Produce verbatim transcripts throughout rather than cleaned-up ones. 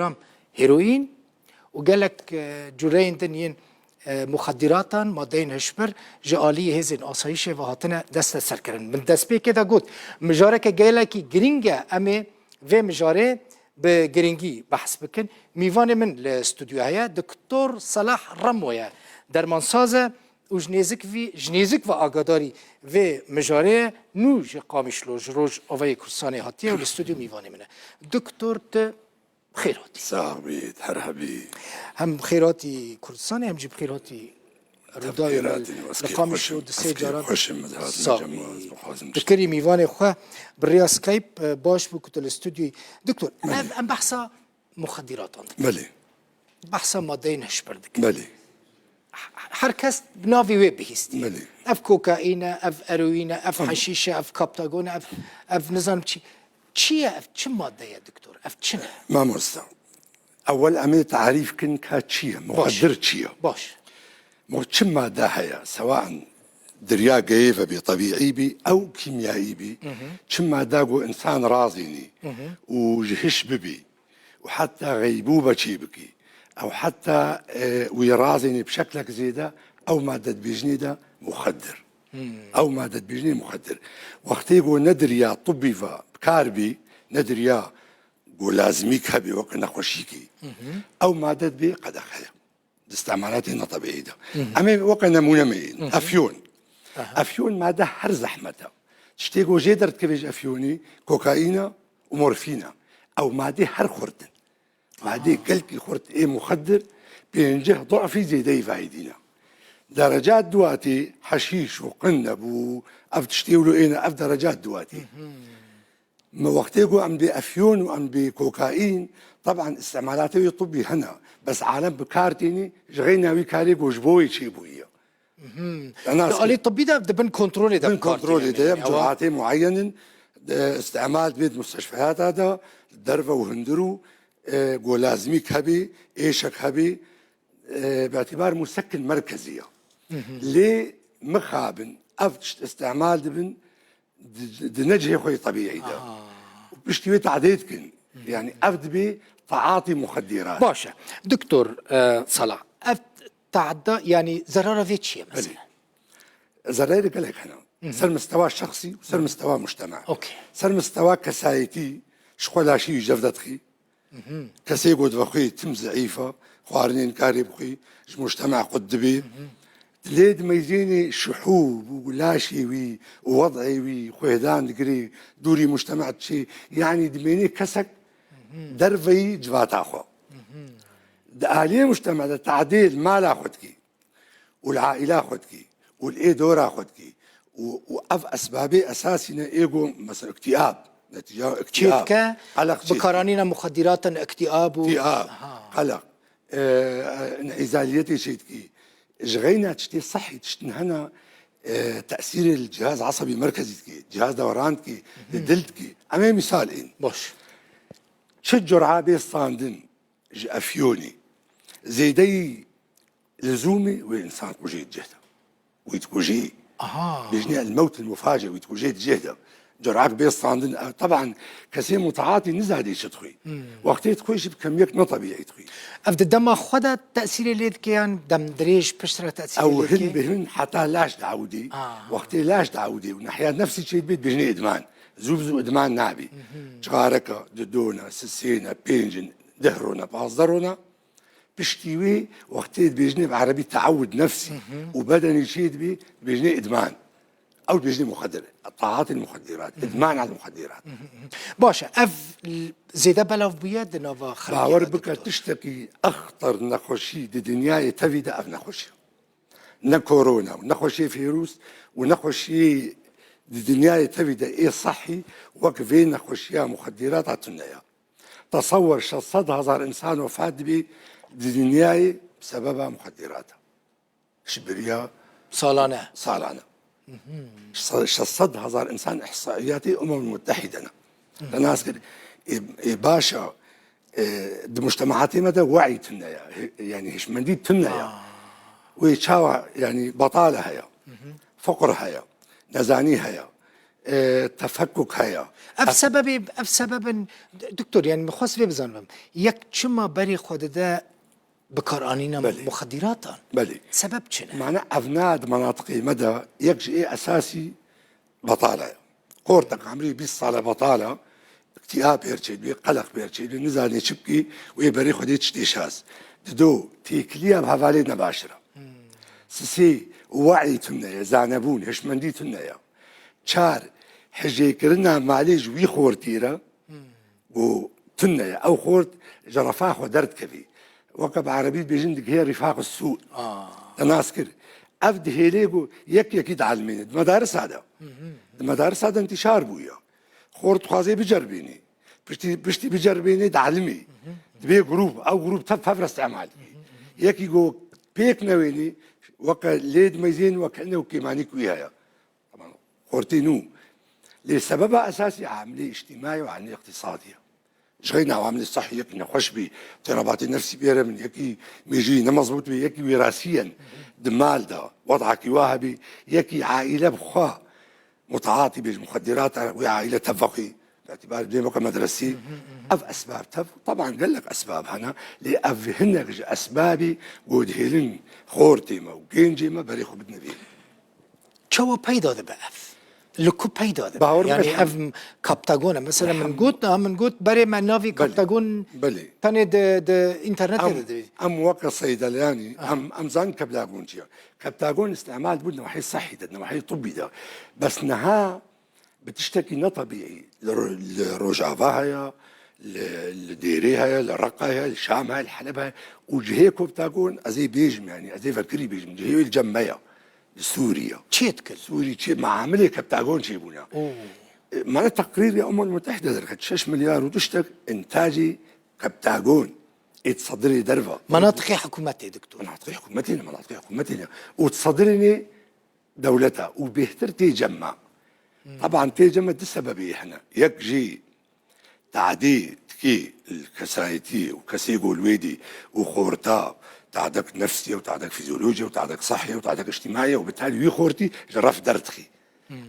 gram heroîn û gelek, e, cureyên din yên, e, muxeddiratan, madeyên hişbir ji aliyê hêzên asayîşê ve hatine desteserkirin. Min destpêkê de got, mijareke gelekî girîng e, em ê vê mijarê bi girîngî behs bikin. Mîvanê min li stûdyo heye, Doktor Selah Remo ye. Dermansaz e û ji nêzik vî, ji nêzik ve agadarî vê mijarê ye. Nû ji Qamişlo, ji Rojavayê Kurdistanê hatiye û li stûdyo mîvanê min e. Doktor, tu bi xêr hatî. Sax bît, her hebî. Hem bi xêr hatî Kurdistanê, hem jî bi xêr hatî Rûdawê me li Qamişlo du sê caran. Xweş in, min dihat, sax bî. Dikirî mîvanê xwe bi rêya Skype, e, baş bû ku tu li stûdyoyê. Doktor, belê, ev em behsa muxeddiratan dikin. Belê. Behsa madeyên hişbir dikin. Belê. Her kes bi navê wê bihîstiye. Belê. Ev kokaîn e, ev eroîn e, ev heşîş e, ev kaptagon e, ev, ev nizanim çi. Çi ye ev? Çi madde ye doktor? Ev çi ne? Mamosta, ewel em ê tarîf kin ka çi ye, muxeddir çi ye? Baş. Mo-, çi madde heye, sewaen diryageyê ve bî, tebîî bî, ew kîmyayî bî, çi madde ku însan razînî û ji hiş bibî û heta xeybûbe çê bikî, ew heta, e, wî razînî bi şeklek zêde, ew madde dibêjinê de muxeddir. Ew madde dibêjinê muxeddir. Wextê ku ne dirya tibbî ve bi kar bî, ne dirya ku lazimî hebî weke nexweşîkî, ew madde dibê qedexe ye. Di îstîmalatê netebîî de. Em ê weke nemûne meyîn. Efyûn. Efyûn made her zehmet e. Tiştê ku jê derdikeve ji efyûnî, kokaîn e û morfîn e. Ew madê her xurt in. Madê gelkî xurt ê muxeddir, pêncî du'fî zêdeyî vayî dî ne. Derecat duwatî, heşîş û qin nebû, ev tiştê wilo êne, ev derecat duwatî. Mi wextê ku em bê efyûn û em bê kokaîn, teban îstîmalatê wî tibbî hene. Bes alem bi kar tînî, ji xeyna wî karê ku ji bo wê çêbûyî ye. Di alî tibbî de di bin kontrolê de bi kar tîne. Bin kontrolê de ye, bi curatê muayyen in, e, îstîmal dibê di musteşfeyata de, derve û hundir û, e, ku lazimîk hebî, êşek hebî, e, bi îtîbar musekkin merkezî ye. Lê mixabin, ev tişt îstîmal dibin, di, di ne cihê xwe yê tebîî de. Û piştî wê tadê dikin. Yanî ev dibê taatî muxeddirat. Baş e. Doktor, e, Sala, ev taada, yanî zerara vê çi ye mesela? Belê. Zerarê gelek hene. Ser mistewa şexsî û ser mistewa mujtema. Okey. Ser mistewa kesayetî, ji xwe laşî wî jev de dixî. Kesê ku divexwî tim zeîf e, xwarinên karê bixwî, ji mujtema qut dibê. Lê dimeyzênê şihûb û laşê wî û wed'ê wî xwêdan digirê, dûrî mujtema diçê, yanî dimênê kesek derveyî civata xwe. Di aliyê mujtema de tadê li mala xwe dikî. û li aîla xwe dikî û li ê dora xwe dikî û, û ev esbabê esasî ne ê ku mesela îktîab, netîca îktîab, çê dike, qeleq çê dike. Bikaranîna muxeddiratan îktîab û îktîab, qeleq, e, e, înîzaliyetê çê dikî. Ji xeyna tiştê sehî tiştin hene, e, tesîrê li cihaz esebî merkezî dikî, cihaz dewran dikî, li dil dikî. Em ê mîsal ên. Baş. Çi cura bê standin ji efyonî zêdeyî lizûmî wê însan kujê di cih de. Wî dikujî. Aha. Bêjinê el mewt el muface, wî dikujê di cih de. Curak bê standin, ew, teban kesê mutaatî nizadî çi dixwî. Wextê dixwî jî bi kemiyek ne tebîî dixwî. Ev di dema xwe de tesîrê lê dike yan dem dirêj piştre tesîrê lê dike? Ew hin bi hin heta laş diewdî. Aha. Wextê laş diewdî û nehiya nefsî çêdibê dibêjinê îdman. Zû bi zû îdman nabî. Çareka, didona, sisêna, pêncin, deh rona, pazdeh rona. Piştî wê wextê dibêjinê bi erebî teewud nefsî û bedenî çê dibî, dibêjinê îdman. Ew dibêjinê muxeddir. Taatên muxeddirat. Îdman el muxeddirat. Baş e, ev l-, zêde belav bûye di nava xelkê de. Bawer bike, tiştekî exter nexweşî di dinyayê tevî de ev nexweşî. Ne korona û nexweşiyê fêrûs û nexweşiyê di dinyayê tevî de ê sehî wek vê nexweşiya muxeddirata tune ye. Tesewwer şeş sed hezar însan wefat dibî di dinyayê bi sebeba muxeddirata. Ji biriya salane. Salane. Şe-, şeş sed hezar însan îhsaiyatê Umemul Mutehîde ne. Te nas kir, ê, ê, baş e, ê, di mujtemaatê me de we'î tune ye. Hi-, yanî hişmendî tune ye. Wê çawa, yanî betale heye. Fiqr heye. Nezanî heye. e, tefekkuk heye. Ev sebebê, ev sebebin, doktor, yani min xwest vê bizanibim. Yek çima berê xwe dide bikaranîna Belê. muxediratan? Belê. Sebeb çi ne? Mane ev ne di menatiqê me de yek ji ê esasî betale ye. Xortek emrî bîst sale betale, îktîab pêr çêdibê, qeleq pêr çêdibê, nizanê çi bikî û ê berê xwe dê tiştê şaz. Dido, têkiliya bi hevalê ne başir e. Sisê, we'î tune ye, zanebûn, hişmendî tune ye. Çar, hijêkirina malê ji wî xortî re û tune ye. Ew xort ji refa xwe derdikevî. Weke bi erebî dibêjin digihê rîfaq sû. Te nas kir. Ev dihêlê ku yek yekî dielmîne. Di medarisa de. Di medarisa de intîşar bûye. Xort dixwazê biceribînî. Piştî, piştî biceribînî dielmî. Dibê grûp. Ew grûp tev tev re îstemal dikî. Yekî ku pêk newênî weke lê dimeyzên weke ine û kêmanî ku wî heye. Tamam. Xortî nû. Lê sebeba esasî amilê îctîmaî û amilê îqtîsadî ye. Ji xeyna amilê sehî yekî nexweş bî, îtîrabatê nefsî bêre min, yekî mêjiyê ne mezbût bî, yekî wêrasîyen di mal de wed'akî wa hebî, yekî aîle bi xwe mutaatî bê ji muxeddirata wê aîle tev vexwî, bi îtîbar bê weke medresî. Ev esbab tev, teban gelek esbab hene, lê ev hinek ji esbabî ku dihêlin xortê me û gencê me berê xwe bidine vê. Çawa peyda dibe ev? Li ku peyda dibe? Bawer Yani bike ev kaptagon e. Mesela min got, ha, min got berê me navî Belê. kaptagon Belê. tenê di, di internetê Em, de dibî. em weke seydeleyanî, Aha. em, em zanin kaptagon çi ye. Kaptagon îstemal bû di newahî sehî de, di newahî tibbî de. Bes niha bi tiştekî ne tebîî. Li ro-, li Rojava heye, li, li Dêrê heye, li Reqa heye, li Şam heye, li Heleb heye. Û cihê kaptagon, ez ê bêjim, yani, ez ê vekirî bêjim, cihê wê li cem me ye. Li Sûriye. Çê dikin? Sûrî çê, meamilê kaptagon çêbûne. Oo. E, mane teqrîrê Umem Mutehde derket, şeş milyar û tiştek intacî kaptagon ê di sedirê derve. Menatiqê hikûmetê, doktor. Menatiqê hikûmetê ne, menatiqê hikûmetê ne. Û di sedirê nê dewleta û bêhtir tê cem me. Taban tê cem me du sebebê hene. Yek jî tadî dikî kesayetî û kesê ku li wê dî û xorta tadek nefsî ye û tadek fîzyolojî ye û tadek sehî ye û tadek îctîmaî ye û bi talî wî xortî ji ref derdixî.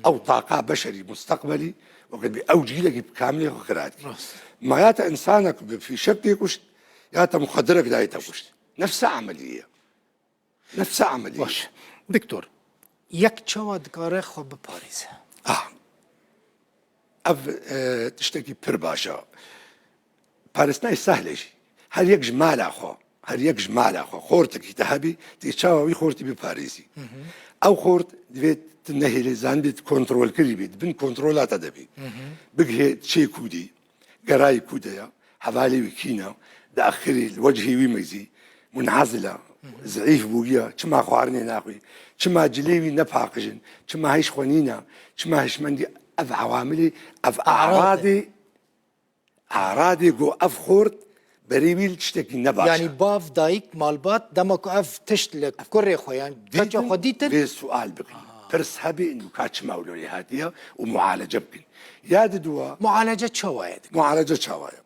Ew taqa beşerî musteqbelî wekî bê ew cîlekî bi kamilê xwe xira dikî. Rast. Ma ya te însanek bi fîşekê kuşt ya te muxedirek dayê te kuşt. Nefse emelî ye. Nefse emelî. Baş. Doktor, yek çawa dikare xwe biparêze? Ah. Ev, e, tiştekî pir baş e. Parêzina yê sehl e jî. Her yek ji mala xwe, her yek ji mala xwe, xortekî te hebî, tê çawa wî xortî biparêzî. Ew xort divê tu nehêlî, zanibî tu kontrolkirî bî, di bin kontrola te de bî. Bigihê çê kûdî, gerayî ku de ye, hevalê wî kî ne, di axirî li wecihê wî meyzî, munezil e, zeîf bûye, çima xwarinê naxwî, çima cilê wî ne paqij in, çima hêj xwe nîne, çima hişmendî, ev ewamilî, ev Arad. aradê, aradê ku ev xort berê wî li tiştekî ne baş e. Yani bav, dayik, malbat, dema ku ev tişt li kurê xwe yan keça Dîtin xwe dîtin. vê sual bikî. Pirs hebî, û ka çima wilo lê hatiye û mualece bikin. Ya di dua Mualece çawa ye? Mualece çawa ye?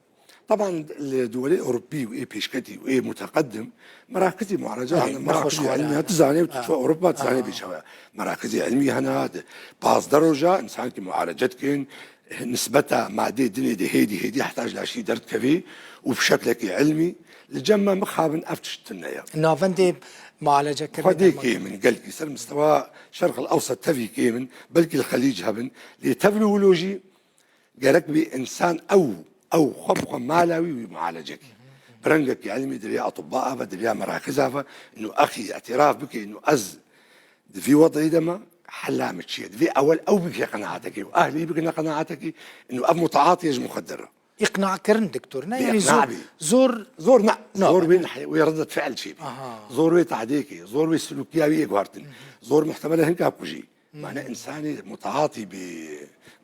Taban li dewlê Ewropî û ê pêşketî û ê muteqedim merakizî mualece Belê, hene, merakizî nexweşxane ilmî hene. hene, tu zanê, tu Ha. çû Ewropa, tu zanê Ha. bê çawa ye. Merakizî ilmî hene, di pazdeh roja insankî mualece dikin, nisbeta madê dinê de hêdî hêdî heta ji laşî derdikevî û bi şeklekî ilmî li cem me mixabin ev tişt tune ye. Navendê mualecekirinê Xwedê derman kêm in, gelkî ser mistewa Şerq el Ewset tevî kêm in, belkî li Xelîc hebin, lê tevlû wilo jî gerek bî însan ew, ew xwe bi xwe mala wî, wî mualece kî. Bi rengekî ilmî di rêya atibaa ve, di rêya merakiza ve, inu exî îtiraf bike, inu ez di vî wedî de me, hela min çi ye? Divê ewel ew bike qenaatekî û ehlî bikine qenaatekî, inu ev mutaatî ye ji muxeddir re. Îqnakirin, doktor, ne? Bê Yani îqna zor, bî. zor Zor ne. Na, Zor ne. wê ne, wê redet fiil çêbî. Aha. Zor wê tadêkê, zor wê silûkiya wî yê guhartin. Zor muhtemelen hinka kujî. Mane însanê mutaatî bî,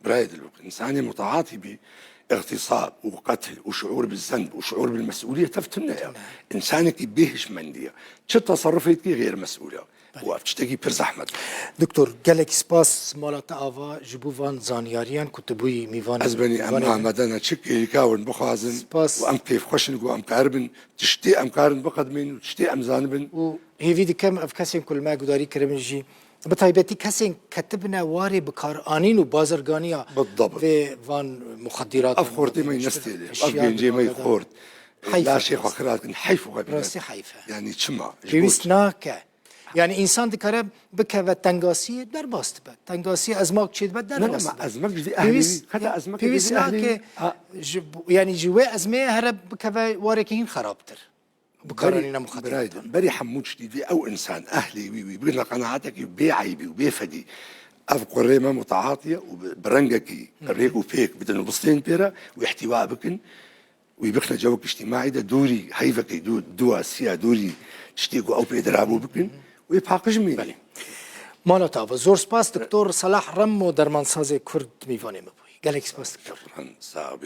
birayê dilok, însanê mutaatî bî, îxtîsab û qetl û şuur bi zenb û şuur bil mesûliyet tev tune ya. Însanekî bê hişmendî ye. Çi teserrufê dikî xêr mesûl e. Belê. Û ev tiştekî pir zehmet e. Doktor, gelekî spas, mala te ava ji bo van zanyariyan ku tu bûyî mîvanê Ez benî em mîvanê me. amade ne çi kêlîka win bixwazin Spas. û em kêfxweş in ku em karibin tiştê em karin biqedimên û tiştê em zanibin. Û hêvî dikim ev kesên ku li me gudarî kiribin jî Bi taybetî kesên ketibine warê bikaranîn û bazirganiya Bidabit. vê van muxedîratan. Ev xortê me nestêle. Ev gencê me xort. Laşê xwe xira dikin. Heyf û xwe. Rastî heyf e. Yani çima? Pêwîst nake. Yani însan dikare bikeve tengasiyê, derbas dibe. Tengasiyê ezmak çêdibe, derbas dibe. Ezmak ji vê ehlî wî. Heta ezmak pêwîst nake. Ji, yani ji wê ezmeyê here bikeve warekî hîn xerabtir. Bikaranîna muxedîratan. Berî hemû tiştî vê ew însan, ehlê wî, wî bigihne qenaetekî bê eybî û bê fedî. Ev kurê me mutaatiye û bi, bi rengekî rêk û pêk bidin û bistên pê re û îhtîwa bikin. Wî bixne cewek îctîmaî de dûrî heyvekî dû, dûa siya dûrî tiştê ku ew pê dirabû bikin. Wê paqij mîne. Belê. Mala te ava. Zor spas Doktor Selah Remmo, dermansazê Kurd, mîvanê me bûyî. Gelek spas Doktor. Sağ bî.